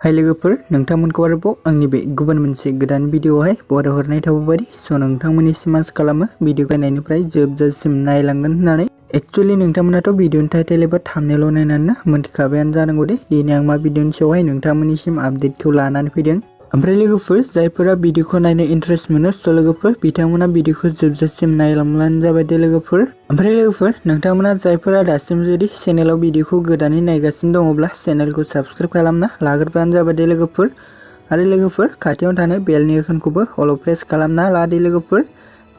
हाय लोगोफोर नोंथांमोनखौ आरोबाव आंनि बे गुबुन मोनसे गोदान भिडिअआवहाय बरायहरनाय थाबाय सो नोंथांमोननिसिम आसा खालामो भिडिअ नायनायनिफ्राय जोबजासिम नायलांगोन होननानै एक्चुअली नोंथांमोनाथ' भिडिअनि टाइटेल एबा थाम्बनेल नायनानै मोनथिखाबायानो जानांगौ दे दिनै आं मा भिडिअनि सायावहाय नोंथांमोननिसिम आपडेटखौ लानानै फैदों ओमफ्राय लोगोफोर जायफोरा भिडिअखौ नायनो इन्ट्रेस्ट मोनो सो लोगोफोर बिथांमोना भिडिअखौ जोबजासिम नायलांब्लानो जाबाय दे लोगोफोर ओमफ्राय लोगोफोर नोंथांमोना जायफोरा दासिम जुदि चेनेलाव भिडिअखौ गोदानै नायगासिनो दङब्ला चेनेलखौ साबस्क्राइब खालामना लाग्रोबानो जाबाय दे लोगोफोर आरो लोगोफोर खाथियाव थानाय बेलनि आइकनखौबो अल प्रेस खालामना ला दे लोगोफोर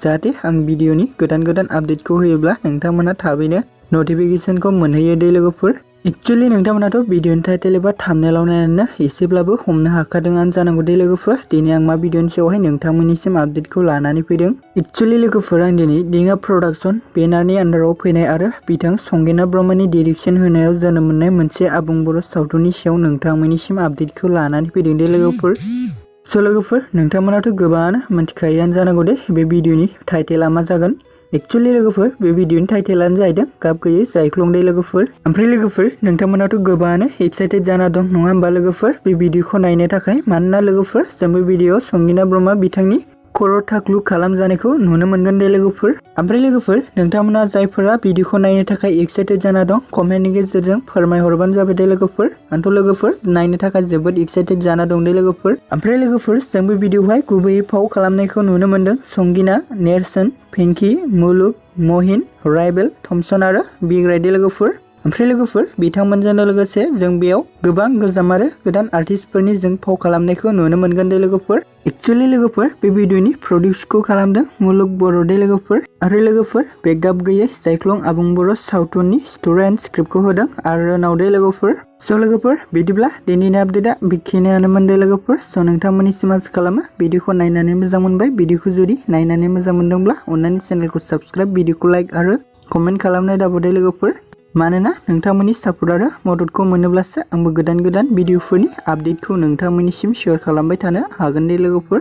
जाहाथे आं भिडिअनि गोदान आपडेटखौ होयोब्ला नोंथांमोना थाबैनो नटिफिकेशनखौ मोनहैयो दे लोगोफोर एक्चुअली नोंथांमोनाथ' भिडिअनि टाइटेल एबा थाम्बनेलाव नायनानै एसेब्लाबो हमनो हाखादोंआनो जानांगौ दे लोगोफोर दिनै आं मा भिडिअनि सायावहाय नोंथांमोननिसिम आपडेटखौ लानानै फैदों एक्चुअली लोगोफोर आं दिनै दिङा प्रडाक्शन बेनारनि आन्डाराव फैनाय आरो बिथां संगीना ब्रह्मनि डिरेक्शन होनायाव जोनोम मोननाय मोनसे आबुं बर' सावथुननि सायाव नोंथांमोननिसिम आपडेटखौ लानानै फैदों दे लोगोफोर सो लोगोफोर नोंथांमोनाथ' गोबाङानो मिथिखायोआनो जानांगौ दे बे भिडिअनि टाइटेला मा जागोन एक्चुअली लोगोफोर बे भिडिअनि टाइटेलानो जाहैदों गाब गैयै जायख्लं दे लोगोफोर ओमफ्राय लोगोफोर नोंथांमोनाथ' गोबाङानो एक्साइटेड जाना दं नङा होमबा लोगोफोर बे भिडिअखौ नायनो थाखाय मानोना लोगोफोर जों बे भिडिअआव संगीना ब्रह्म बिथांनि खर' थाख्लु खालामजानायखौ नुनो मोनगोन दे लोगोफोर ओमफ्राय लोगोफोर नोंथांमोना जायफोरा भिडिअखौ नायनो थाखाय एक्साइटेड जाना दं कमेन्टनि गेजेरजों फोरमायहरबानो जाबाय दे लोगोफोर आंथ' लोगोफोर नायनो थाखाय जोबोद एक्साइटेड जाना दं दे लोगोफोर ओमफ्राय लोगोफोर जों बे भिडिअआवहाय गुबैयै फाव खालामनायखौ नुनो मोनदों संगीना नेरसोन पिंकी मुलुग महिन राइबेल थमसन आरो बिग्राय दे लोगोफोर ओमफ्राय लोगोफोर बिथांमोनजों लोगोसे जों बेयाव गोबां गोजाम आरो गोदान आर्टिस्टफोरनि जों फाव खालामनायखौ नुनो मोनगोन दे लोगोफोर एक्चुअली लोगोफोर बे भिडिअनि प्रडिउसखौ खालामदों मुलुग बर' दे लोगोफोर आरो लोगोफोर बे गाब गैयै जायख्लं आबुं बर' सावथुननि स्ट'रि एन्ड स्क्रिप्टखौ होदों आरो नाव दे लोगोफोर स' लोगोफोर बिदिब्ला दिनैनि आपडेटआ बेखिनियानोमोन दे लोगोफोर स' नोंथांमोननिसिम आसा खालामो भिडिअखौ नायनानै मोजां मोनबाय भिडिअखौ जुदि नायनानै मोजां मोनदोंब्ला अन्नानै चेनेलखौ साबस्क्राइब भिडिअखौ लाइक आरो कमेन्ट खालामनाय दाबावदे लोगोफोर मानोना नोंथांमोननि सापर्ट आरो मददखौ मोनोब्लासो आंबो गोदान भिडिअफोरनि आपडेटखौ नोंथांमोननिसिम शेयार खालामबाय थानो हागोन दे लोगोफोर।